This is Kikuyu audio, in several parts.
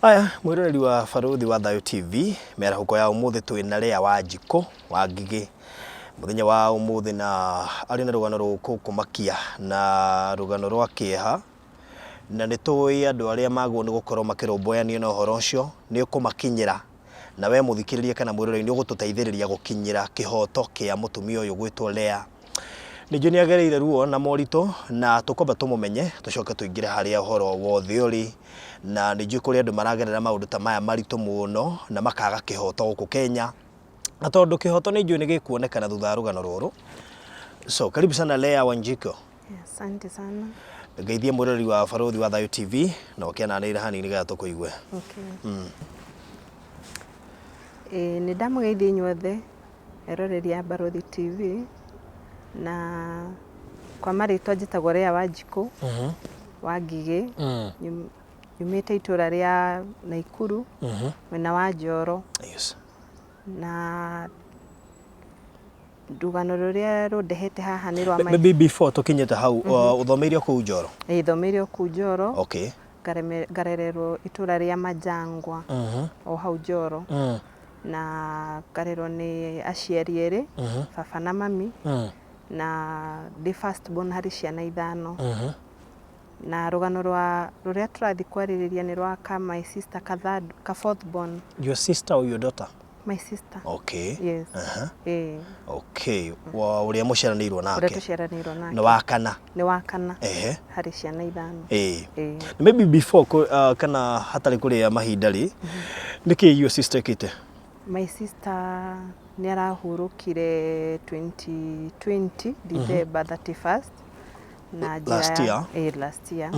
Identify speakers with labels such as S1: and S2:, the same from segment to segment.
S1: Aya, mwĩroreri wa Barũthi wa Thayũ TV, mĩarahũko ya ũmũthĩ twĩ na Leah Wanjikũ wa Ngigĩ. Mũthenya wa ũmũthĩ na arĩ na rũgano rũkũkũmakia na rũgano rwa kĩeha, na nĩ tũĩ andũ arĩa magwo nĩ gũkorwo makĩrũmbũyanio na ũhoro ũcio nĩ ũkũmakinyĩra, na we mũthikĩrĩria kana mwĩroreri nĩ ũgũtũteithĩrĩria gũkinyĩra kĩhoto kĩa mũtumia ũyũ gwĩtwo Leah. Ningĩ nĩ agereire ruo na moritũ, na tũkwamba tũmũmenye, tũcoke tũingĩre harĩa ũhoro wothe ũrĩ. Na nĩ njũĩ kũrĩ andũ maragerera maũndũ ta maya maritũ mũno, na makaga kĩhoto gũkũ Kenya. Na tondũ kĩhoto nĩ njũĩ nĩ gĩkuonekana thutha wa rũgano rũrũ. So, karibu sana Leah Wanjiku.
S2: Asante sana.
S1: Ngeithie mwĩroreri wa Barũthi wa Thayũ TV na ũkĩananĩrĩra hanini nĩgetha tũkũigue.
S2: Okay. Ĩĩ nĩ ndamũgeithia inyuothe eroreri a Barũthi TV na kwa marĩtwa njĩtagwo Leah Wanjikũ wa Ngigĩ, nyumĩte itũra rĩa Naikuru mwena wa Njoro. Na rũgano rũrĩa rũndehete haha nĩ rwa
S1: Maybe before tũkinyĩte hau, ũthomeire o kũu Njoro?
S2: Ĩĩ thomeire o kũu Njoro. Ngarererwo itũra rĩa Majangwa o hau Njoro. Na ngarerwo nĩ aciari erĩ, baba na mami. Na ndĩ first born harĩ ciana ithano. Na rũgano rwa rũrĩa tũrathiĩ kwarĩrĩria nĩ rwa ka my sister ka third, ka fourth born.
S1: Your sister or your daughter?
S2: My sister.
S1: Okay.
S2: Yes. Ĩĩ.
S1: Okay. Wa ũrĩa mũciaranĩirwo
S2: Ũrĩa
S1: nake?
S2: tũciaranĩirwo nake.
S1: Nĩ wa kana?
S2: Nĩ wa kana.
S1: Ehe.
S2: Harĩ ciana ithano.
S1: Ĩĩ.
S2: Ĩĩ.
S1: Maybe before kana hatarĩ kũrĩa mahinda rĩ, nĩkĩ your sister ĩkĩte?
S2: My sister nĩ arahurũkire 2020 December 31st na njĩra
S1: Last
S2: ya,
S1: year?
S2: Ĩĩ, last year.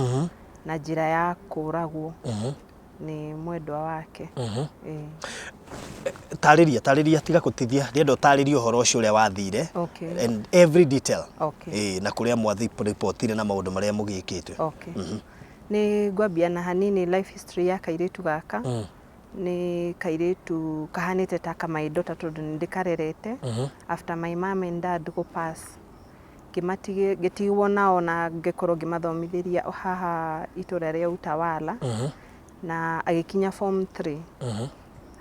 S2: Na njĩra ya kũragwo nĩ mwendwa wake. Ĩĩ.
S1: Tarĩria, tarĩria, tiga kũtithia, ndĩrenda ũtarĩrie ũhoro ũcio ũrĩa wathire. And every detail. Ĩĩ, na kũrĩa mwathi ripotire na maũndũ marĩa mũgĩkĩte.
S2: Okay. Nĩ ngwambia na hanini life history ya kairĩtu gaka. Nĩ kairĩtu kahanĩte ta ka my daughter tondũ nĩ ndĩkarerete. After my mom and dad gũ pass. Ngĩtigwo nao na ngĩkorwo ngĩmathomithĩria haha itũra rĩa Utawala. Na agĩkinya form 3.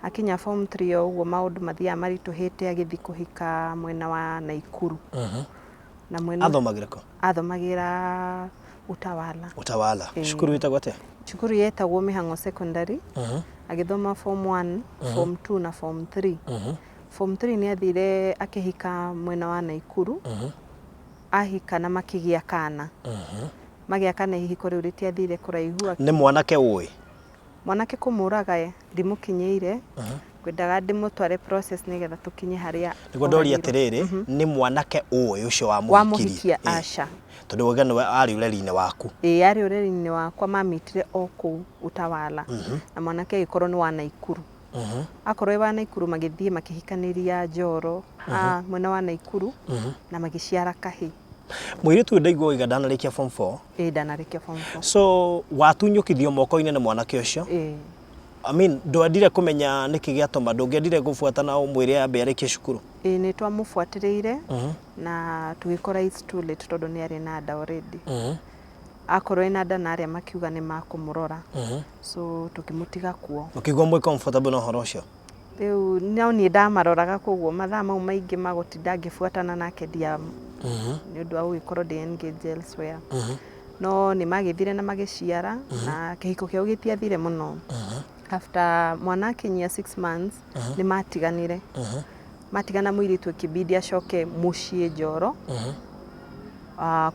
S2: Akinya form 3 o ũguo maũndũ mathiaga maritũhĩte agĩthiĩ kũhika mwena wa Naikuru. Na mwena
S1: Athomagĩra kũ?
S2: Athomagĩra Utawala.
S1: Utawala. Cukuru ĩtagwo atĩa?
S2: Cukuru yetagwo Mĩhang'o Secondary. Agĩthoma form 1, form 2 na form 3. Form 3 nĩ athire akĩhika mwena wa Naikuru. Ahika na makĩgĩa kana. Magĩa kana ihiko rĩu rĩtiathire kũraihu.
S1: Nĩ mwanake ũĩ?
S2: Mwanake kũmũraga ndimũkinyĩire, ngwendaga ndĩmũtware process nĩgetha tũkinye harĩa
S1: Nĩguo ndoria
S2: oragirwo.
S1: atĩrĩrĩ, nĩ mwanake ũĩ ũcio wamũhikirie?
S2: Wamũhikia, aca.
S1: Tondũ wauga nĩwe arĩ ũreri-inĩ waku.
S2: Ĩĩ arĩ ũreri-inĩ wakwa mamitire o kũu Utawala. Na mwanake agĩkorwo nĩ wa Naikuru. Akorwo e wa Naikuru magĩthiĩ makĩhikanĩria Njoro, mwena wa Naikuru, na magĩciara kahĩĩ.
S1: Mũirĩtu ũyũ ndaigua waiga ndanarĩkia form 4.
S2: Ĩĩ ndanarĩkia form 4.
S1: So watunyũkithio moko-inĩ nĩ mwanake ũcio?
S2: Ĩĩ.
S1: I mean, ndwendire kũmenya nĩkĩ gĩatũma, ndũngĩendire gũbuata na ũmwĩre ambe arĩkie cukuru?
S2: Ĩĩ nĩ twamũbuatĩrĩire na tũgĩkora it's too late tondũ nĩ arĩ na nda already. Akorwo ena nda na arĩa makiuga nĩ makũmũrora. So tũkĩmũtiga kuo.
S1: Ũkĩigua mwĩ comfortable na ũhoro ũcio?
S2: Rĩu no niĩ ndamaroraga koguo mathaa mau maingĩ ma gũtinda ngĩbuatana nake ndia nĩ ũndũ wa gũgĩkorwo ndĩ engaged elsewhere. No nĩ magĩthire na magĩciara na kĩhiko kĩao gĩtiathire mũno. After mwana akinyia 6 months nĩ matiganire. Matigana mũirĩtu ĩkĩbidi acoke mũciĩ Njoro,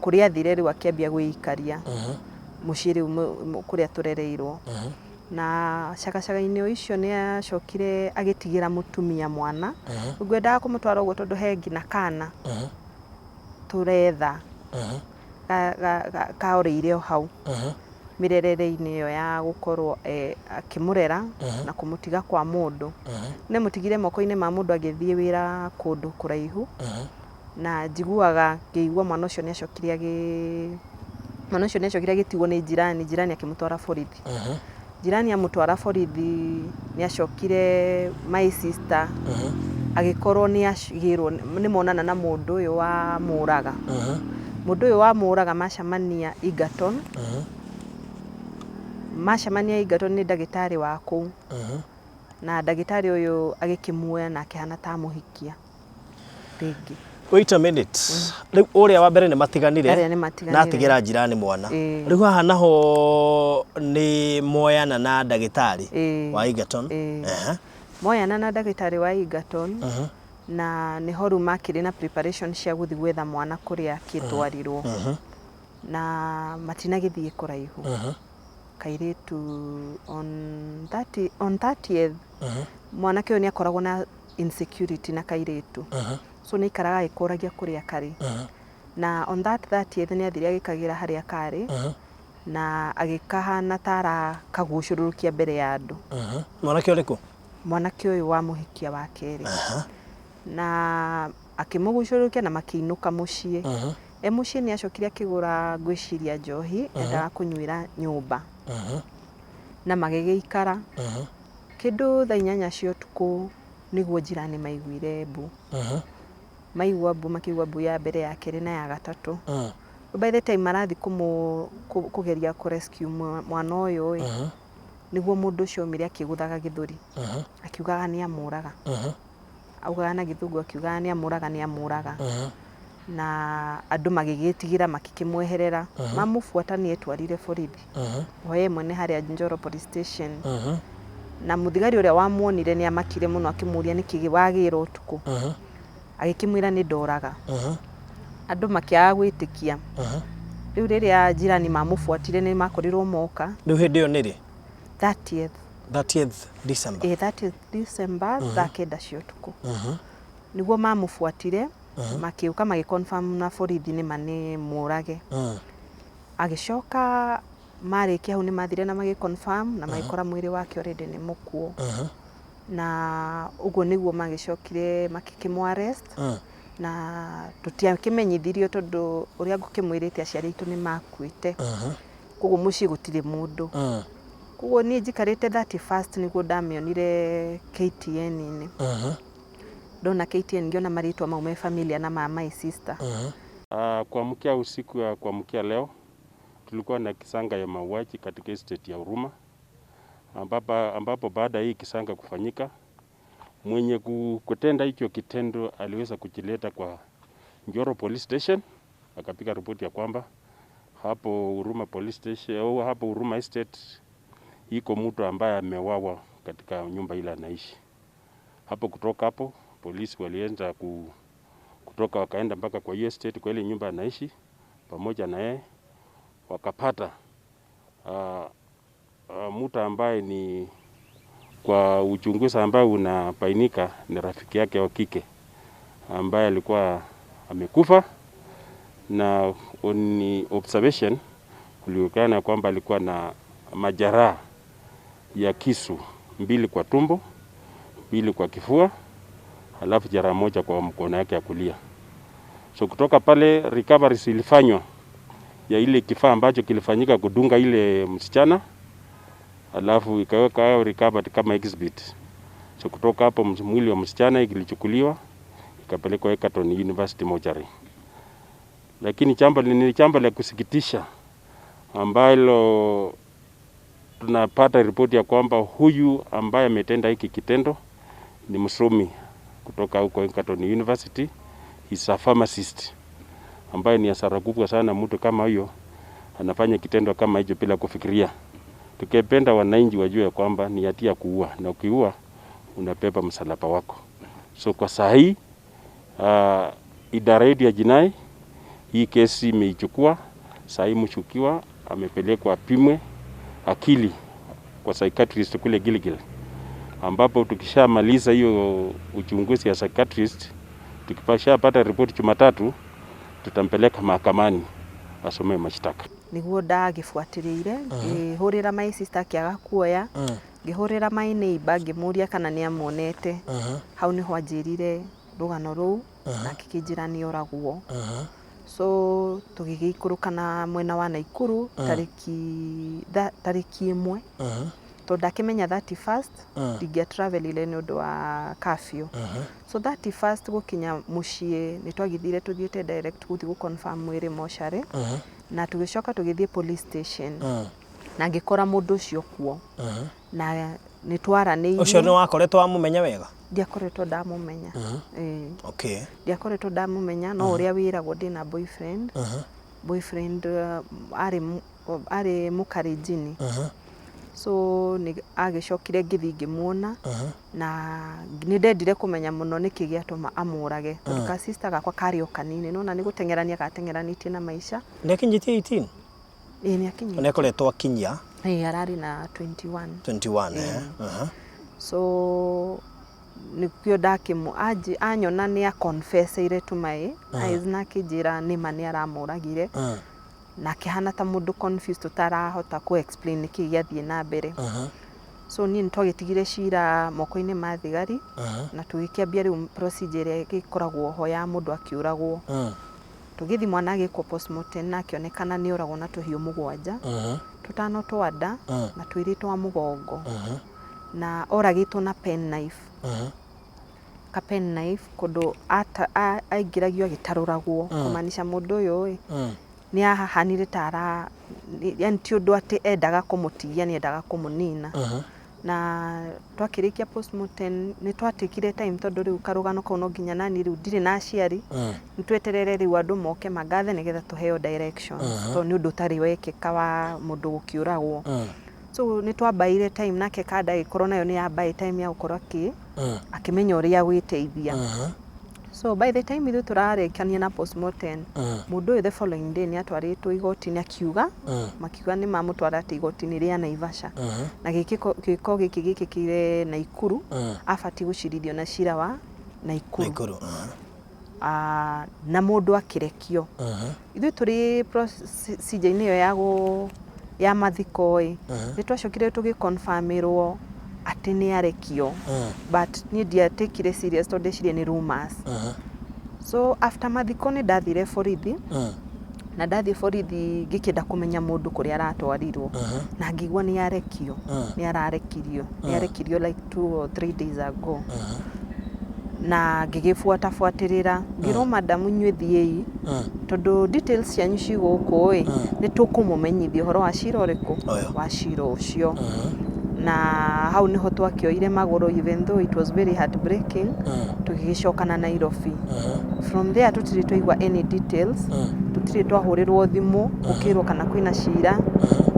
S2: kũrĩa athire rĩu akĩambia gwĩikaria mũciĩ rĩu kũrĩa tũrereirwo. Na cagacaga-inĩ o icio nĩ acokire agĩtigĩra mũtumia mwana. Ngwendaga kũmũtwara ũguo tondũ he nginya kana tũretha kaorĩire o hau mĩrerere-inĩ ĩyo ya gũkorwo akĩmũrera na kũmũtiga kwa mũndũ. Nĩ amũtigire moko-inĩ ma mũndũ agĩthiĩ wĩra kũndũ kũraihu na njiguaga ngĩigua mwana ũcio nĩ acokire agĩ mwana ũcio nĩ acokire agĩtigwo nĩ jirani, jirani akĩmũtwara borithi. Jirani amũtwara borithi nĩ acokire my sister agĩkorwo nĩ agĩrwo nĩ monana na mũndũ ũyũ wa mũraga. Mũndũ ũyũ wa mũraga macemania Egerton. Macemania Egerton nĩ ndagĩtarĩ wa kũu. Na ndagĩtarĩ ũyũ agĩkĩmuoya na akĩhana ta amũhikia rĩngĩ.
S1: Wait a minute. Rĩu ũrĩa wa mbere nĩ matiganire.
S2: Arĩa nĩ matiganire.
S1: Na atigĩra njirani mwana.
S2: Ĩĩ.
S1: Rĩu haha naho nĩ moyana na ndagĩtarĩ
S2: Ĩĩ.
S1: wa Egerton.
S2: Ĩĩ.
S1: Ehe.
S2: Moyana na ndagĩtarĩ wa Egerton na nĩho rĩu makĩrĩ na preparation cia gũthiĩ gwetha mwana kũrĩa akĩtwarirwo. Na matinagĩthiĩ kũraihu. Kairĩtu on 30, on 30th mwanake ũyũ nĩ akoragwo na insecurity na kairĩtu. So nĩ aikaraga agĩkũragia kũrĩa karĩ. Na on that 30th nĩ athire agĩkagĩra harĩa karĩ na agĩkahana ta arakagucũrũrũkia mbere ya andũ.
S1: Mwanake ũrĩkũ?
S2: Mwanake ũyũ wa mũhikia wa kerĩ. Na akĩmũgucũrũrũkia na makĩinũka mũciĩ. E mũciĩ nĩ acokire akĩgũra ngwĩciria njohi endaga kũnyuĩra nyũmba. Na magĩgĩikara. Kĩndũ thaa 8 cia ũtukũ nĩguo njirani maiguire mbu. Maigua mbu makĩigua mbu ya mbere ya kerĩ na ya gatatũ. By the time marathiĩ kũgeria kũ rescue mwana ũyũ ĩ, nĩguo mũndũ ũcio aumire akĩgũthaga gĩthũri. Akiugaga nĩ amũraga. Augaga na gĩthũngũ akiugaga nĩ amũraga nĩ amũraga. Na andũ magĩgĩtigĩra makĩkĩmweherera. Mamũbuata nĩ etwarire borithi. O ye mwene harĩa Njoro police station. Na mũthigari ũrĩa wamuonire nĩ amakire mũno akĩmũria nĩkĩ wagĩra ũtukũ. Agĩkĩmwĩra nĩ ndoraga. Andũ makĩaga gwĩtĩkia. Rĩu rĩrĩa jirani mamũbuatire nĩ makorirwo moka.
S1: Rĩu hĩndĩ ĩyo nĩ rĩ?
S2: 30th.
S1: 30th December.
S2: Ĩĩ, 30th December thaa 9 cia ũtukũ. Nĩguo mamũbuatire makĩũka magĩ confirm na borithi nĩma nĩ mũrage. Agĩcoka marĩkia hau nĩ mathire na magĩ confirm na magĩkora mwĩrĩ wake already nĩ mũkuũ. Na ũguo nĩguo magĩcokire makĩkĩmũ arrest. Na tũtiakĩmenyithirio tondũ ũrĩa ngũkĩmwĩrĩte aciari aitũ nĩ makuĩte. Koguo mũciĩ gũtirĩ mũndũ. Koguo niĩ njikarĩte 31st nĩguo ndamĩonire KTN-inĩ. Ndona KTN ngĩona marĩtwa mau me familiar na ma my sister.
S3: Kuamkia usiku ya kuamkia leo tulikuwa na kisanga ya mauaji katika estate ya Huruma ambapo baada ya hii kisanga kufanyika, mwenye kutenda hicho kitendo aliweza kujileta kwa Njoro Police Station, akapiga ripoti ya kwamba hapo Huruma Police Station au hapo Huruma Estate iko mtu ambaye amewawa katika nyumba ile anaishi. Hapo kutoka hapo polisi walianza kutoka wakaenda mpaka kwa hiyo estate kwa ile nyumba anaishi pamoja na yeye, wakapata mtu ambaye ni kwa uchunguzi ambao unabainika ni rafiki yake wa kike ambaye alikuwa amekufa, na on observation kulionekana kwamba alikuwa na majeraha ya kisu 2 kwa tumbo, 2 kwa kifua, halafu jeraha moja kwa mkono yake ya kulia. So kutoka pale recovery zilifanywa ya ile kifaa ambacho kilifanyika kudunga ile msichana, halafu ikaweka recovered kama exhibit. So kutoka hapo mwili wa msichana ilichukuliwa ikapelekwa Egerton University Mortuary. Lakini ni jambo la kusikitisha ambalo tunapata ripoti ya kwamba huyu ambaye ametenda hiki kitendo ni msomi kutoka huko Egerton University, he's a pharmacist, ambaye ni hasara kubwa sana mtu kama huyo anafanya kitendo kama hicho bila kufikiria. Tukipenda wananchi wajue kwamba ni hatia kuua, na ukiua unabeba msalaba wako. So kwa saa hii, idara yetu ya jinai hii kesi imeichukua. Saa hii mshukiwa amepelekwa apimwe akili kwa psychiatrist kule Gilgil, ambapo tukishamaliza hiyo uchunguzi ya psychiatrist, tukishapata ripoti Jumatatu tutampeleka mahakamani asome mashtaka.
S2: Niguo ndagibuatĩrĩire, ngĩhũrĩra my sister akĩaga kuoya, ngĩhũrĩra my neighbor ngĩmũria kana nĩ amuonete. Hau nĩho anjĩrire rũgano rũu na akĩkĩnjĩra nĩ oragwo. So tũgĩgĩikũrũka na mwena wa Naikuru tarĩki 1, tondũ ndakĩmenya 31st ndingĩa travelire nĩ ũndũ wa curfew. So 31st gũkinya mũciĩ nĩ twagĩthire tũthiĩte direct gũthiĩ gũ confirm mwĩrĩ mocarĩ, na tũgĩcoka tũgĩthiĩ police station. Na ngĩkora mũndũ ũcio kuo na nĩ twaranĩirie.
S1: Ũcio nĩ wakoretwo wamũmenya wega?
S2: Ndiakoretwo ndamũmenya. Ĩĩ. Ndiakoretwo ndamũmenya, no ũrĩa wĩragwo ndĩna boyfriend. Boyfriend arĩ arĩ mũkarenjini. So nĩ agĩcokire ngĩthiĩ ngĩmuona na nĩ ndendire kũmenya mũno nĩkĩ gĩatũma amũrage, tondũ ka sister gakwa karĩ o kanini, nĩwona nĩ gũteng'erania gateng'eranĩtie na maica.
S1: Nĩ akinyĩtie 18?
S2: Ĩĩ nĩ akinyĩtie.
S1: Nĩ akoretwo akinyia?
S2: Ĩĩ ararĩ na 21.
S1: 21 eh.
S2: So nĩkĩo ndakĩmũ anyona nĩ a confess ire to my eyes na akĩnjĩra nĩma nĩ aramũragire. Na akĩhana ta mũndũ confused ũtarahota kũ explain nĩkĩ gĩathiĩ na mbere. So niĩ nĩ twagĩtigire cira moko-inĩ ma thigari na tũgĩkĩambia rĩu procedure ĩrĩa ĩgĩkoragwo ho ya mũndũ akĩũragwo. Tũgĩthiĩ mwana agĩkwo postmortem na akĩonekana nĩ oragwo na tũhiũ mũgwanja, tũtano twa nda na twĩrĩ twa mũgongo. Na oragĩtwo na pen knife. Ka pen knife kũndũ aingĩragio agĩtarũragwo, kũmaanisha mũndũ ũyũ ĩ, nĩ ahahanire ta ara, yani ti ũndũ atĩ endaga kũmũtigia, nĩ endaga kũmũnina. Na twakĩrĩkia postmortem nĩ twatekire time, tondũ rĩu karũgano kau no nginya nani rĩu ndirĩ na aciari, nĩ tweterere rĩu andũ moke mangathe nĩgetha tũheo directions, tondũ nĩ ũndũ ũtarĩ wekĩka wa mũndũ gũkĩũragwo. So nĩ twambaire time nake kanda ĩgĩkorwo nayo nĩ yambaĩ time ya gũkorwo akĩmenya ũrĩa gwĩteithia. So by the time ithuĩ tũrarĩkania na postmortem, mũndũ ũyũ the following day nĩ atwarĩtwo igoti-inĩ, akiuga makiuga nĩ mamũtwara atĩ igoti-inĩ rĩa Naivasha, na gĩkĩko gĩko gĩkĩ gĩkĩkire Naikuru, abatiĩ gũcirithio na cira wa Naikuru.
S1: Naikuru.
S2: Ah, na mũndũ akĩrekio. Ithuĩ tũrĩ procedure-inĩ ĩyo ya mathiko ĩ, nĩ twacokire tũgĩconfirmĩrwo atĩ nĩ arekio, but niĩ ndiatekire serious tondũ ndeciria nĩ rumors. So after mathiko nĩ ndathire borithi, na ndathiĩ borithi ngĩkĩenda kũmenya mũndũ kũrĩa aratwarirwo, na ngĩigua nĩ arekio, nĩ ararekirio, nĩ arekirio like 2 or 3 days ago. Na ngĩgĩbuatabuatĩrĩra, ngĩrwo, "Madam, inyuĩ thiĩi, tondũ details cianyu ci gũkũ ĩ, nĩ tũkũmũmenyithia ũhoro wa cira ũrĩkũ."
S1: Ũyũ.
S2: Wa cira ũcio. Na hau nĩho twakĩoire magũrũ, even though it was very heartbreaking, tũgĩgĩcoka na Nairobi. From there tũtirĩ twaigua any details, tũtirĩ twahũrĩrwo thimũ gũkĩrwo kana kwĩna cira,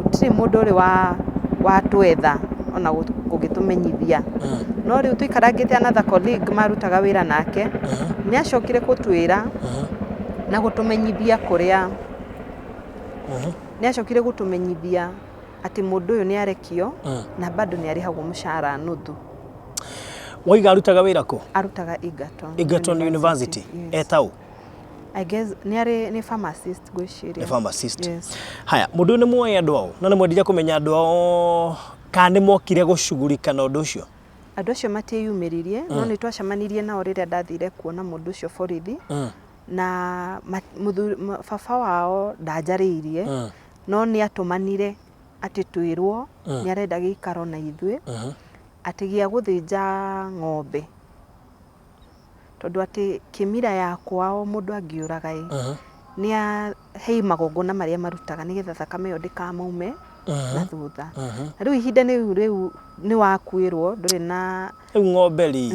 S2: gũtirĩ mũndũ ũrĩ wa watwetha ona gũgĩtũmenyithia. No rĩu tũikarangĩte, another colleague marutaga wĩra nake nĩ acokire gũtwĩra na gũtũmenyithia kũrĩa nĩ acokire gũtũmenyithia atĩ mũndũ ũyũ nĩ arekio na bado nĩ arĩhagwo mũcara nuthu.
S1: Waiga arutaga wĩra kũ?
S2: Arutaga Egerton.
S1: Egerton University.
S2: Yes.
S1: Etau?
S2: I guess nĩ arĩ nĩ pharmacist ngwĩciria.
S1: Nĩ pharmacist.
S2: Yes.
S1: Haya, mũndũ ũyũ nĩ muoĩ andũ ao na nĩ mwendire kũmenya andũ ao kana nĩ mokire gũcugurika na ũndũ ũcio?
S2: Andũ acio matiĩyumĩririe, no nĩ twacemanirie nao rĩrĩa ndathire kuona mũndũ ũcio borithi, na baba wao ndanjarĩirie, no nĩ atũmanire atĩ twĩrwo nĩ arenda gĩikaro na ithuĩ, atĩ gĩa gũthĩnja ng'ombe, tondũ atĩ kĩmira ya kwao mũndũ angĩũraga ĩ, nĩ hei magongona marĩa marutaga nĩgetha thakame ĩyo ndĩkamaume na thutha. Na rĩu ihinda rĩu nĩ wakuĩrwo, ndũrĩ na
S1: Rĩu ng'ombe rĩ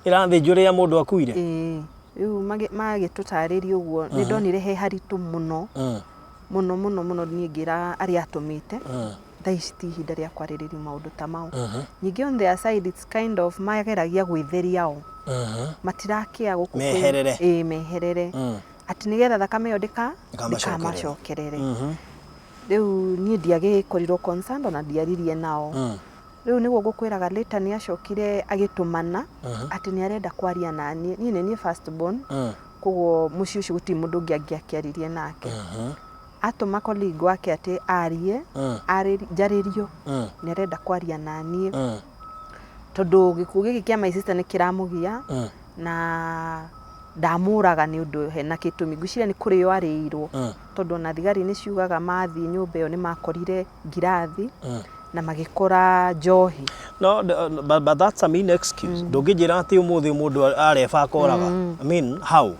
S1: ĩrathĩnjwo rĩrĩa mũndũ akuire?
S2: Ĩĩ, rĩu magĩtũtarĩria ũguo nĩ ndonire he haritũ mũno mũno mũno mũno. Niĩ ngĩra arĩa atũmĩte, thaa ici ti ihinda rĩa kwarĩrĩria maũndũ ta mau. Ningĩ on their side it's kind of mageragia gwĩtheria o, matirakĩa gũkũ
S1: Meherere.
S2: Ĩĩ, meherere, atĩ nĩgetha thakame ĩyo
S1: Ndĩkamacokerere.
S2: ndĩkamacokerere. Rĩu niĩ ndiagĩkorirwo concerned ona ndiaririe nao. Rĩu nĩguo ngũkwĩraga, later nĩ acokire agĩtũmana atĩ nĩ arenda kwaria na niĩ. Niĩ nĩ niĩ first born, koguo mũciĩ ũcio gũtirĩ mũndũ ũngĩ angĩakĩaririe nake. Atũma colleague wake atĩ arie, njarĩrio, nĩ arenda kwaria na niĩ, tondũ gĩkuũ gĩkĩ kĩa my sister nĩ kĩramũgia na ndamũraga nĩ ũndũ hena gĩtũmi. Ngwĩciria nĩ kũrĩo arĩirwo, tondũ ona thigari nĩ ciugaga mathiĩ nyũmba ĩyo nĩ makorire ngirathi na magĩkora njohi.
S1: No, but that's a mean excuse. Ndũngĩnjĩra atĩ ũmũthĩ mũndũ areba akoraga. I mean, how?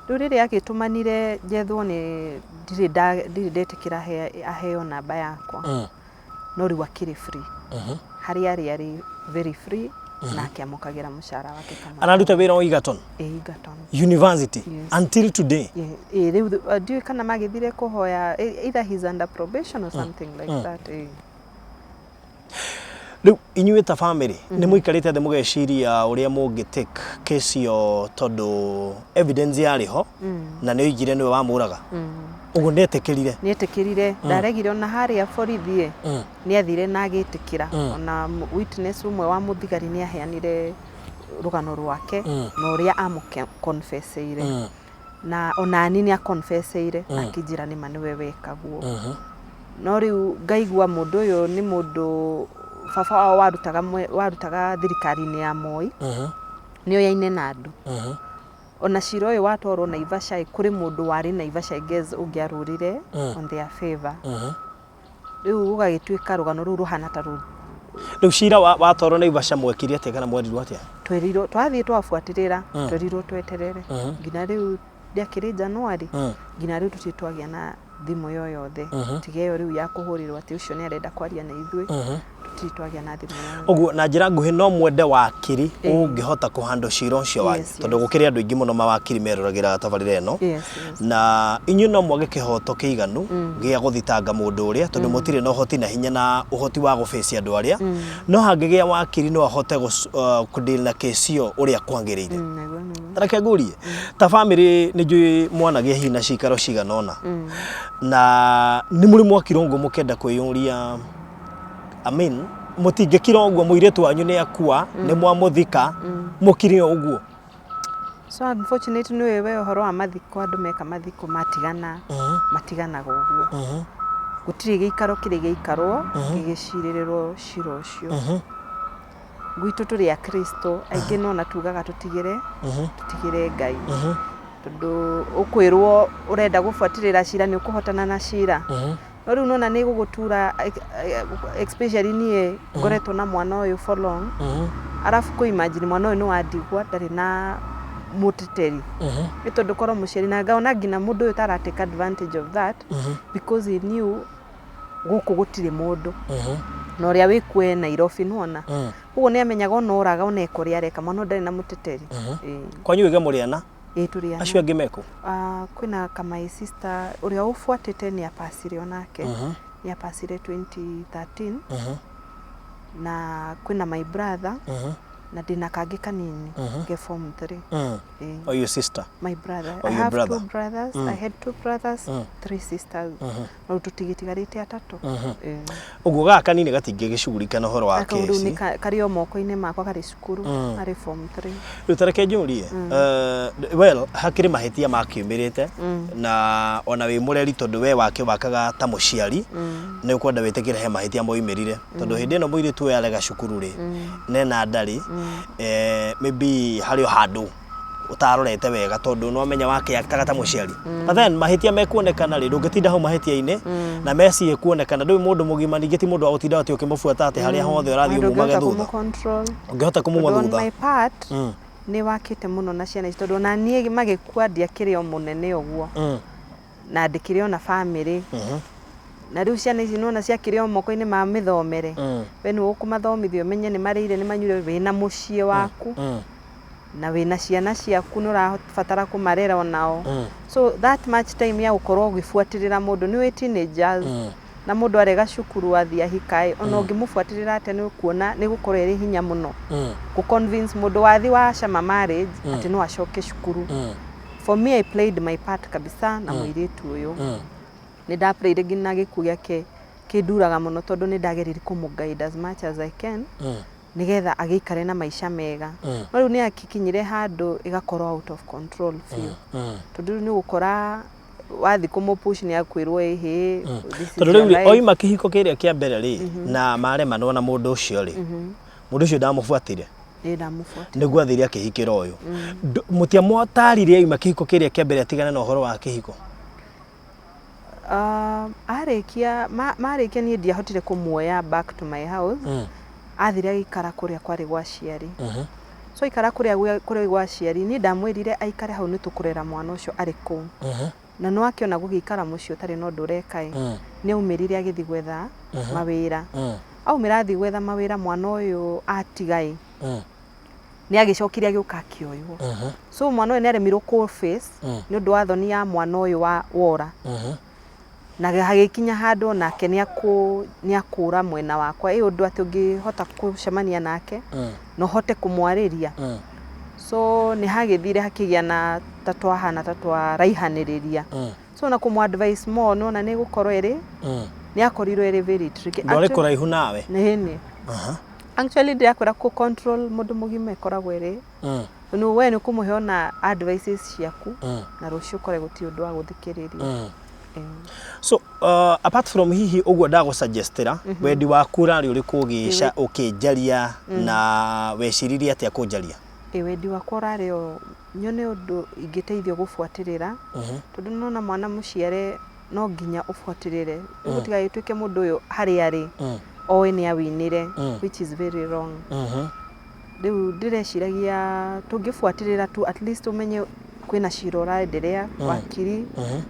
S2: Rĩu rĩrĩa agĩtũmanire njethwo nĩ ndirĩ ndirĩ ndetĩkĩra aheo namba yakwa. No rĩu akĩrĩ free. Harĩa arĩ arĩ very free na akĩamũkagĩra mũcara wake kama
S1: Araruta wĩra o Egerton
S2: Ĩ, Egerton.
S1: University?
S2: Yes.
S1: Until today?
S2: Ĩ, rĩu ndiũĩ kana magĩthire kũhoya, either he's under probation or something like that. Ĩ.
S1: Rĩu inyuĩ ta family nĩ mũikarĩte thĩ mũgeciria ũrĩa mũngĩ take case ĩyo, tondũ evidence yarĩ ho na nĩ oigire nĩwe wamũraga, ũguo nĩ etĩkĩrire?
S2: Nĩ etĩkĩrire, ndaregire. Ona harĩa borithi nĩ athire na agĩtĩkĩra. Ona witness ũmwe wa mũthigari nĩ aheanire rũgano rwake na ũrĩa amũconfesseire, na onani nĩ aconfesseire akĩnjĩra nĩma nĩwe wekaguo. No rĩu ngaigua mũndũ ũyũ nĩ mũndũ baba wao warutaga warutaga thirikari-inĩ ya Moi, nĩ oyaine na andũ. Ona cira ũyũ watwarwo Naivasha ĩ, kũrĩ mũndũ warĩ Naivasha, I guess, ũngĩarũrire on their favor. Rĩu gũgagĩtuĩka rũgano rũu rũhana ta rũ
S1: Rĩu cira watwarwo Naivasha, mwekire atĩa kana mwerirwo atĩa?
S2: Twerirwo twathiĩ twabuatĩrĩra, twerirwo tweterere nginya rĩu. Ndĩakĩrĩ January, nginya rĩu tũtirĩ twagĩa na thimũ yoyothe tiga ĩyo rĩu ya kũhũrĩrwo atĩ ũcio nĩ arenda kwaria na ithuĩ. Tũtirĩ twagĩa na thimũ yothe.
S1: Ũguo na njĩra nguhĩ no mwende wakiri ũngĩhota kũhandwo cira ũcio wanyu?
S2: Yes.
S1: Tondũ gũkĩrĩ andũ aingĩ mũno mawakiri meroragĩra tabarĩra ĩno.
S2: Yes.
S1: Na inyuĩ no mwage kĩhoto kĩiganu gĩa gũthitanga mũndũ ũrĩa, tondũ mũtirĩ na ũhoti na hinya na ũhoti wa gũbĩcia andũ arĩa, no hangĩgĩa wakiri no ahote kũdeal na kesi ĩyo ũrĩa kwagĩrĩire.
S2: Nĩguo.
S1: Reke ngũrie, ta bamĩrĩ nĩ njũĩ mwanagĩa hihi na cikaro cigana ũna, na nĩ mũrĩ mwakira ũguo mũkenda kwĩyũria, I mean, mũtingĩkira ũguo mũirĩtu wanyu nĩ akua, nĩ mwamũthika, mũkire o ũguo?
S2: So unfortunately, nĩ we ũhoro wa mathiko, andũ meka mathiko matigana, matiganaga ũguo. Gũtirĩ gĩikaro kĩrĩ gĩikarwo gĩgĩcirĩrĩrwo cira ũcio. Gwitũ tũrĩ akristo aingĩ, no na tugaga tũtigĩre tũtigĩre Ngai, tondũ ũkwĩrwo ũrenda gũbuatĩrĩra cira nĩ ũkũhotana na cira, no rĩu nona nĩ gũgũtura, especially niĩ ngoretwo na mwana ũyũ for long, arabu kũ imagine mwana ũyũ nĩ wa ndigwa, ndarĩ na mũteteri, nĩ tondũ korwo mũciari na ngaona nginya mũndũ ũyũ tara take advantage of that because he knew gũkũ gũtirĩ mũndũ na ũrĩa wĩkuo e Nairobi, nĩwona koguo nĩ amenyaga ona oraga ona eka ũrĩa areka, mwana ũyũ ndarĩ na mũteteri. Ĩĩ.
S1: Kwanyu wĩge mũrĩ ana?
S2: Ĩĩ, tũrĩ ana.
S1: Acio angĩ mekũ?
S2: Ah, kwĩna kama sister ũrĩa ũbuatĩte nĩ apacire, onake nĩ apacire 2013, na kwĩna my brother na ndĩna kangĩ kanini ke form 3. Ĩĩ.
S1: Oh, your sister?
S2: My brother.
S1: Oh,
S2: I
S1: your
S2: have
S1: brother.
S2: two brothers. I had two brothers, three sisters. No tũtigĩtigarĩte atatũ. Ĩĩ.
S1: Ũguo gaka kanini gatingĩgĩcugurika na ũhoro wa
S2: Kau rĩu
S1: kesi?
S2: nĩ karĩ o moko-inĩ makwa, karĩ cukuru, karĩ form 3.
S1: Rĩu ta reke njũrie, well, hakĩrĩ mahĩtia makiumĩrĩte na ona wĩ mũreri, tondũ we wake wakaga ta mũciari, nĩ ũkwenda wĩtĩkĩre he mahĩtia moimĩrire, tondũ hĩndĩ ĩno mũirĩtu ũyũ arega cukuru rĩ, nena ndarĩ, maybe harĩ o handũ ũtarorete wega, tondũ no amenya wake aktaga ta mũciari. But then mahĩtia mekuonekana rĩ, ndũngĩtinda hau mahĩtia-inĩ na meci ĩkuonekana ndũĩ mũndũ mũgima, ningĩ ti mũndũ wa gũtinda atĩ ũkĩmũbuata atĩ harĩa hothe ũrathiĩ umumage thutha.
S2: Kũmũ-control.
S1: Ũngĩhota kũmuma
S2: Tondũ on
S1: thutha.
S2: my part nĩ wakĩte mũno na ciana ici, tondũ ona niĩ magĩkua ndiakĩrĩ o mũnene ũguo na ndĩkĩrĩ ona bamĩrĩ, na rĩu ciana ici nĩwona ciakĩrĩ o moko-inĩ ma mĩthomere. We nĩwe ũkũmathomithia, ũmenye nĩ marĩire, nĩ manyuire, wĩna mũciĩ waku na wĩna ciana ciaku, nĩ ũrabatara kũmarera onao. So that much time ya gũkorwo ũgĩbuatĩrĩra mũndũ, nĩ wĩ teenagers, na mũndũ arega cukuru athiĩ ahika ĩ, ona ũngĩmũbuatĩrĩra atĩa, nĩ ũkuona nĩ gũkorwo ĩrĩ hinya mũno gũ convince mũndũ wathi wacama marriage atĩ no acoke cukuru. For me, I played my part kabisa na mũirĩtu ũyũ. Nĩ ndaplayire nginya gĩkuũ gĩake kĩnduraga mũno, tondũ nĩ ndageririe kũmũ guide as much as I can nĩgetha agĩikare na maica mega. No rĩu nĩ akikinyire handũ ĩgakorwo out of control biũ, tondũ rĩu nĩ ũgũkora wathiĩ kũmũ-push nĩ akwĩrwo ĩhĩ, this is
S1: Tondũ
S2: your
S1: rĩu rĩ,
S2: life.
S1: oima kĩhiko kĩrĩa kĩa mbere rĩ, na maremanwo na mũndũ ũcio rĩ, mũndũ ũcio ndamũbuatire?
S2: Ĩ, ndamũbuatire.
S1: Nĩguo athire akĩhikĩra ũyũ. Mũtiamũtarire aima kĩhiko kĩrĩa kĩa mbere atigane na ũhoro wa kĩhiko?
S2: Arĩkia marĩkia niĩ ndiahotire kũmuoya back to my house. Athire agĩikara kũrĩa kwarĩ gwa aciari. So aikara kũrĩa kũrĩa gwa aciari, niĩ ndamwĩrire aikare hau nĩ tũkũrera mwana ũcio arĩ kũu. Na nĩ wakĩona gũgĩikara mũciĩ ũtarĩ na ũndũ ũreka ĩ, nĩ aumĩrire agĩthiĩ gwetha mawĩra. Aumĩra athiĩ gwetha mawĩra mwana ũyũ atiga ĩ, nĩ agĩcokire agĩũka akĩoywo. So mwana ũyũ nĩ aremirwo kũ face nĩ ũndũ wa thoni ya mwana ũyũ wa wora. Na hagĩkinya handũ onake nĩ akũra mwena wakwa, ĩ ũndũ atĩ ũngĩhota gũcemania nake na ũhote kũmwarĩria. So nĩ hagĩthire hakĩgĩa na ta twahana ta twaraihanĩrĩria. So na kũmũ advise more nĩwona nĩ ĩgũkorwo ĩrĩ, nĩ akorirwo ĩrĩ very tricky.
S1: Ndwarĩ kũraihu nawe?
S2: Ĩni. Actually ndĩrakwĩra kũ control mũndũ mũgima ĩkoragwo ĩrĩ, we nĩ ũkũmũhe ona advices ciaku na rũciũ ũkore gũtirĩ ũndũ wa gũthikĩrĩria.
S1: So apart from hihi ũguo ndagũsuggestĩra, wendi waku ũrarĩ ũrĩkũ ũgĩca ũkĩnjaria na weciririe atĩa kũnjaria?
S2: Ĩ wendi wakwa ũrarĩ o nyone ũndũ ingĩteithio gũbuatĩrĩra, tondũ nĩwona mwana mũciare no nginya ũbuatĩrĩre, rĩu gũtigagĩtuĩke mũndũ ũyũ harĩa arĩ oĩ nĩ awinire, which is very wrong. Rĩu ndĩreciragia tũngĩbuatĩrĩra tu at least ũmenye kwĩna cira ũraenderea, wakiri,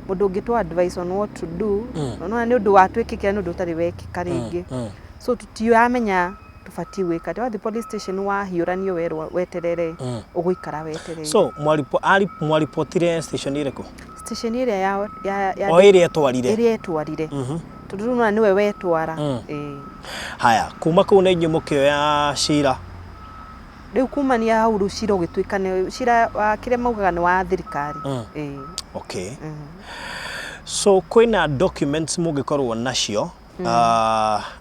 S2: mũndũ ũngĩtũ advice on what to do, nĩwona nĩ ũndũ watwĩkĩkĩra nĩ ũndũ ũtarĩ wekĩka rĩngĩ. So tũtiramenya tũbatiĩ gwĩka atĩa. Wathiĩ police station wahiũranio werwo weterere, ũgũikara wetereire.
S1: So mwaripotire station ĩrĩkũ?
S2: Station ĩrĩa ya
S1: O ĩrĩa etwarire?
S2: Ĩrĩa etwarire. Tondũ rĩu nĩwona nĩwe wetwara. Ĩĩ.
S1: Haya, kuma kũu na inyuĩ mũkĩoya cira?
S2: Rĩu kumania hau rĩu cira ũgĩtuĩka nĩ cira wa kĩrĩa maugaga nĩ wa thirikari. Ĩĩ.
S1: Okay. So kwĩna documents mũngĩkorwo nacio,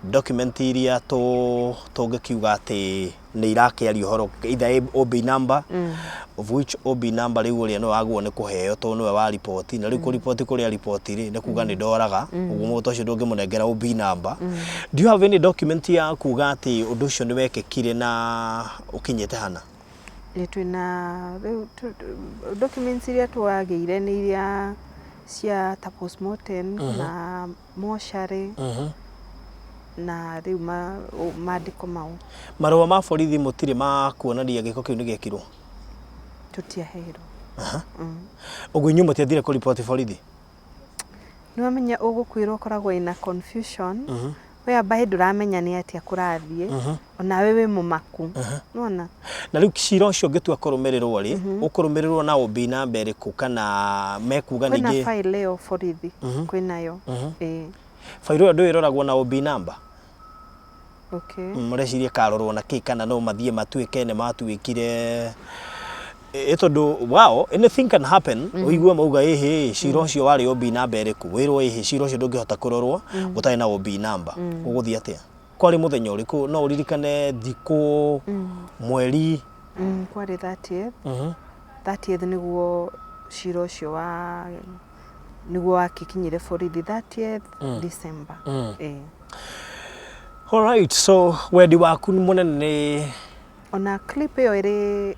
S1: document iria tũngĩkiuga atĩ nĩ irakĩaria ũhoro, either OB number, of which OB number rĩu ũrĩa nĩwe wagĩrĩirwo nĩ kũheo tondũ nĩwe wa riboti, na rĩu kũriboti kũrĩa riboti rĩ, nĩ kuga nĩ ndoraga, ũguo mũndũ ũcio ndũngĩmũnengera OB number. Do you have any document ya kuga atĩ ũndũ ũcio nĩ wekĩkire na ũkinyĩte hana?
S2: Ĩ twĩna rĩu documents iria twagĩire nĩ iria cia ta postmortem na mocarĩ na rĩu mandĩko mau.
S1: Marũa ma borithi mũtirĩ ma kuonania gĩko kĩu nĩ gĩekirwo?
S2: Tũtiaheirwo.
S1: Ũguo inyuĩ mũtiathire kũriboti borithi?
S2: Nĩ wamenya ũgũkwĩrwo ũkoragwo ina confusion, whereby ndũramenya nĩ atĩa kũrathiĩ, onawe wĩ mũmaku. Nĩwona?
S1: Na rĩu cira ũcio ũngĩtua kũrũmĩrĩrwo rĩ, ũkũrũmĩrĩrwo na OB namba ĩrĩkũ kana mekuga
S2: Kwĩna
S1: ningĩ?
S2: File ĩyo borithi, kwĩnayo. Ĩĩ.
S1: File ĩyo ndũĩ ĩroragwo na OB namba?
S2: Okay.
S1: Mũreciria karorwo na kĩ kana no mathiĩ matuĩke nĩ matuĩkire ĩ tondũ wow, anything can happen, ũigue mauga ĩhĩ cira ũcio warĩ OB namba ĩrĩkũ, wĩrwo ĩhĩ cira ũcio ndũngĩhota kũrorwo gũtarĩ na OB namba, ũgũthiĩ atĩa? Kwarĩ mũthenya ũrĩkũ? No ũririkane thikũ, mweri?
S2: Kwarĩ 30th. 30th nĩguo cira ũcio wa nĩguo wakĩkinyire borithi, 30th December. Ĩĩ.
S1: Alright, so wendi waku mũnene nĩ
S2: Ona clip ĩyo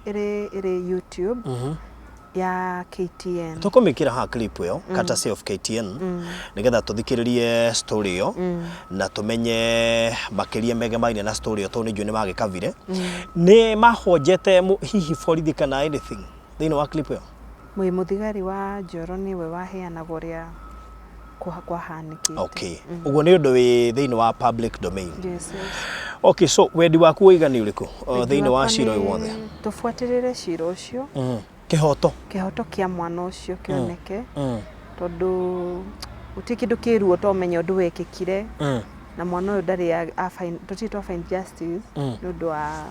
S2: ĩrĩ YouTube ya KTN.
S1: Tũkũmĩkĩra haha clip ĩyo, courtesy of KTN, nĩgetha tũthikĩrĩrie story ĩyo na tũmenye makĩria megemaine na story ĩyo, tondũ nĩ njũĩ nĩ magĩkavire nĩ mahonjete hihi borithi kana anything thĩinĩ wa clip ĩyo.
S2: Mwĩ mũthigari wa Njoro nĩwe waheanaga ũrĩa kwahanĩkĩte.
S1: Okay, ũguo nĩ ũndũ wĩ thĩinĩ wa public domain.
S2: Yes.
S1: Okay, so wendi waku wĩiga nĩ ũrĩkũ
S2: Wendi
S1: thĩinĩ wa
S2: wakwa
S1: cira ũyũ
S2: nĩ
S1: wothe?
S2: Tũbuatĩrĩre cira ũcio.
S1: Kĩhoto.
S2: Kĩhoto kĩa mwana ũcio kĩoneke, tondũ gũtirĩ kĩndũ kĩ ruo to ũmenye ũndũ wekĩkire na mwana ũyũ ndarĩ tũtirĩ twa find justice nĩ ũndũ wa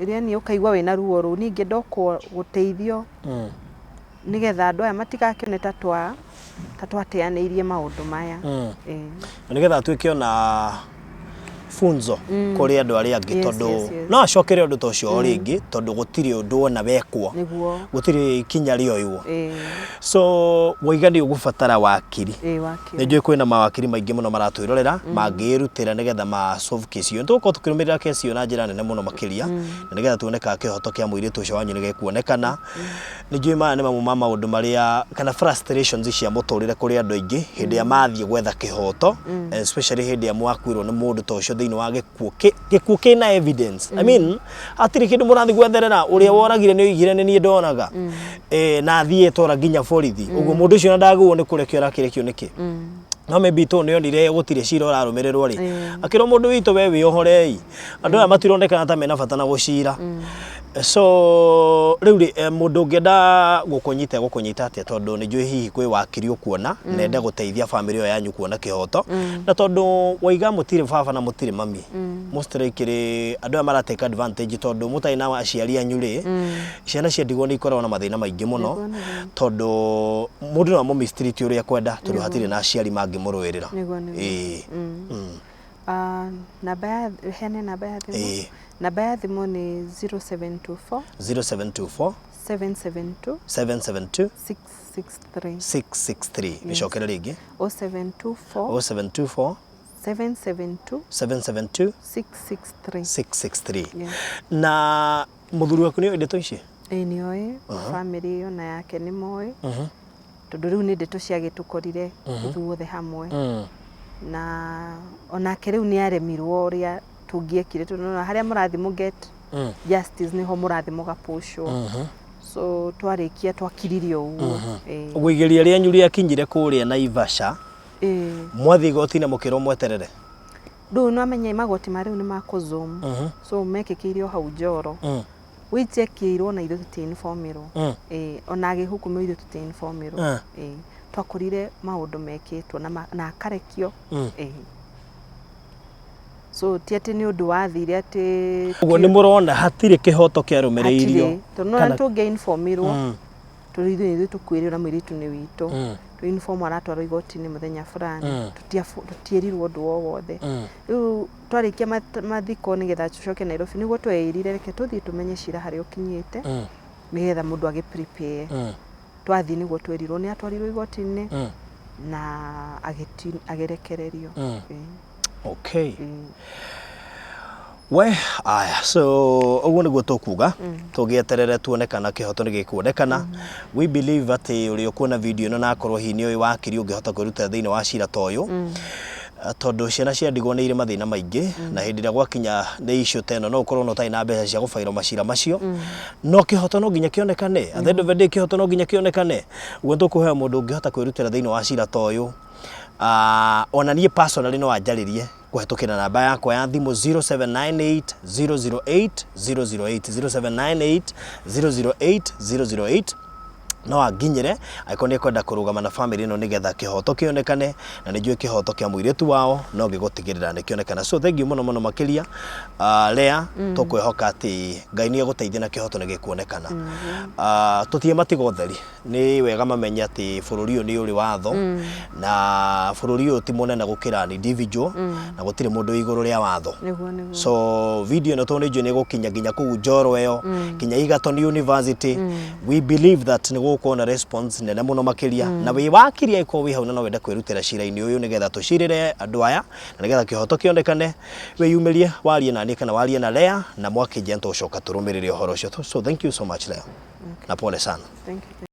S2: yani ũkaigua wĩna ruo rũu. Niĩ ingĩenda o gũteithio nĩgetha andũ aya matigakĩone ta twateanĩirie maũndũ maya. Ĩĩ.
S1: Na nĩgetha atuĩke ona funzo kũrĩ andũ arĩa angĩ, tondũ no acokere ũndũ ta ũcio o rĩngĩ, tondũ gũtirĩ ũndũ ona wekwo, gũtirĩ ikinya rĩoywo. So waiga nĩ ũgũbatara wakiri.
S2: Ĩĩ, wakiri.
S1: Nĩ njũĩ kwĩna mawakiri maingĩ mũno maratwĩrorera mangĩĩrutĩra nĩgetha ma solve case ĩyo. Nĩ tũgũkorwo tũkĩrũmĩrĩra case ĩyo na njĩra nene mũno makĩria, na nĩgetha tuone kana kĩhoto kĩa mũirĩtu ũcio wanyu nĩ gĩkuonekana. Nĩ njũĩ maya nĩ mamwe ma maũndũ marĩa kana frustrations cia mũtũrĩre kũrĩ andũ aingĩ hĩndĩ ĩrĩa mathiĩ gwetha kĩhoto, especially hĩndĩ ĩrĩa mwakuĩrwo nĩ mũndũ ta ũcio thĩinĩ thĩinĩ wa gĩkuũ gĩkuũ kĩna evidence. I mean, hatirĩ kĩndũ mũrathiĩ gwetherera, ũrĩa woragire nĩ oigire nĩ niĩ ndoraga. Na athiĩ tora nginya borithi. Ũguo mũndũ ũcio ona ndagĩrĩirwo nĩ kũrekio, arakĩrekio nĩkĩ? No maybe to nĩ onire gũtirĩ cira ũrarũmĩrĩrwo rĩ, akĩrwo mũndũ witũ we wĩohorei, andũ aya matironekana ta mena bata na gũcira. So rĩu rĩ, mũndũ ũngĩenda gũkũnyita egũkũnyita atĩa? Tondũ nĩ njũĩ hihi kwĩ wakiri ũkuona na ende gũteithia bamĩrĩ ĩyo yanyu kuona kĩhoto, na tondũ waiga mũtirĩ baba na mũtirĩ mami, most likely andũ aya mara take advantage tondũ mũtarĩ na aciari anyu rĩ, ciana cia ndigwa nĩ ikoragwo na mathĩna maingĩ mũno.
S2: Nĩguo, nĩguo.
S1: Tondũ mũndũ no amũ mistreat ũrĩa ekwenda tondũ hatirĩ na aciari mangĩmũrũĩrĩra.
S2: Nĩguo, nĩguo.
S1: Ĩĩ.
S2: Ah, namba ya heane namba ya thimũ.
S1: Ĩĩ.
S2: Namba ya thimũ nĩ 0724
S1: 0724
S2: 772
S1: 772
S2: 663.
S1: 663. Mĩcokere rĩngĩ.
S2: 0724
S1: 0724
S2: 772
S1: 772
S2: 663.
S1: 663.
S2: Yes.
S1: Na mũthuri waku nĩ oĩ ndeto ici?
S2: Ĩĩ, nĩ oĩ, bamĩrĩ ĩyo na yake nĩ moĩ, tondũ rĩu nĩ ndeto ciagĩtũkorire ithuothe hamwe, na onake rĩu nĩ aremirwo ũrĩa tũngĩekire, tondũ nĩwona harĩa mũrathiĩ mũ get justice nĩho mũrathiĩ mũgapushwo. So twarĩkia twakiririe ũguo. Ĩĩ.
S1: Ũguo igeria rĩanyu rĩakinyire kũrĩa Naivasha,
S2: Ĩĩ.
S1: mwathiĩ igoti-inĩ mũkĩrwo mweterere?
S2: Rĩu nĩwamenya magoti ma rĩu nĩ ma kũ Zoom, so mekĩkĩire o hau Njoro, which ekĩirwo na ithuĩ tũtiinformirwo. Ĩĩ, ona agĩhukumio ithuĩ tũtiinformirwo. Ĩĩ, twakorire maũndũ mekĩtwo na akarekio. Ĩĩ, so ti atĩ nĩ ũndũ wathire atĩ.
S1: Ũguo nĩ mũrona hatirĩ kĩhoto kĩarũmĩrĩirio.
S2: Hatirĩ, tondũ nĩwona tũngĩa-informirwo, tondũ ithuĩ nĩ ithuĩ tũkuĩrĩirwo na mũirĩtu nĩ witũ, tũ inform aratwarwo igoti-inĩ mũthenya fulani, tũtiĩrirwo ũndũ o wothe. Rĩu twarĩkia mathiko nĩgetha tũcoke Nairobi, nĩguo tweĩrire reke tũthiĩ tũmenye cira harĩa ũkinyĩte, nĩgetha mũndũ agĩ prepare. Twathiĩ nĩguo twerirwo nĩ atwarirwo igoti-inĩ na agĩrekererio. Ĩĩ.
S1: Okay. We aya, so ũguo nĩguo tũkuga, tũgĩeterere tuone kana kĩhoto nĩ gĩkuonekana. We believe atĩ ũrĩa ũkuona video ĩno na akorwo hihi nĩ ũĩ wakiri ũngĩhota kwĩrutĩra thĩinĩ wa cira ta ũyũ, tondũ ciana cia ndigwa nĩ irĩ mathĩna maingĩ, na hĩndĩ ĩrĩa gwakinya nĩ issue ta ĩno no ũkorwo na ũtarĩ na mbeca cia gũbairwo macira macio, no kĩhoto no nginya kĩonekane. At the end of the day, kĩhoto no nginya kĩonekane. Ũguo tũkũhoya mũndũ ũngĩhota kwĩrutĩra thĩinĩ wa cira ta ũyũ, ona niĩ personally no anjarĩrie kũhetũkĩra namba yakwa ya thimũ 0798 008 008, 0798 008 008, no anginyĩre angĩkorwo nĩ ekwenda kũrũgama na famĩlĩ ĩno nĩgetha kĩhoto kĩonekane, na nĩ njũĩ kĩhoto kĩa mũirĩtu wao no gĩgũtigĩrĩra nĩ kĩonekana. So thank you mũno mũno makĩria, Lea, tũkwĩhoka atĩ Ngai nĩ egũteithia na kĩhoto nĩ gĩkuonekana. Tũtige matigo ũtheri, nĩ wega mamenye atĩ bũrũri ũyũ nĩ ũrĩ watho, na bũrũri ũyũ ti mũnene gũkĩra an individual, na gũtirĩ mũndũ wĩ igũrũ rĩa watho.
S2: Nĩguo, nĩguo.
S1: So video ĩno tondũ nĩ njũĩ nĩ ĩgũkinya nginya kũu Njoro ĩyo, nginya Egerton University, we believe that nĩ gũgũkorwo na response nene mũno makĩria. Na wĩ wakiri, angĩkorwo wĩ hau na no wende kwĩrutĩra cira-inĩ ũyũ nĩgetha tũcirĩre andũ aya na nĩgetha kĩhoto kĩonekane, wĩyumĩrie warie na niĩ kana warie na Lea na mwakĩnjia, nĩtũgũcoka tũrũmĩrĩre ũhoro ũcio. So thank you so much, Lea, na pole sana.
S2: Thank you.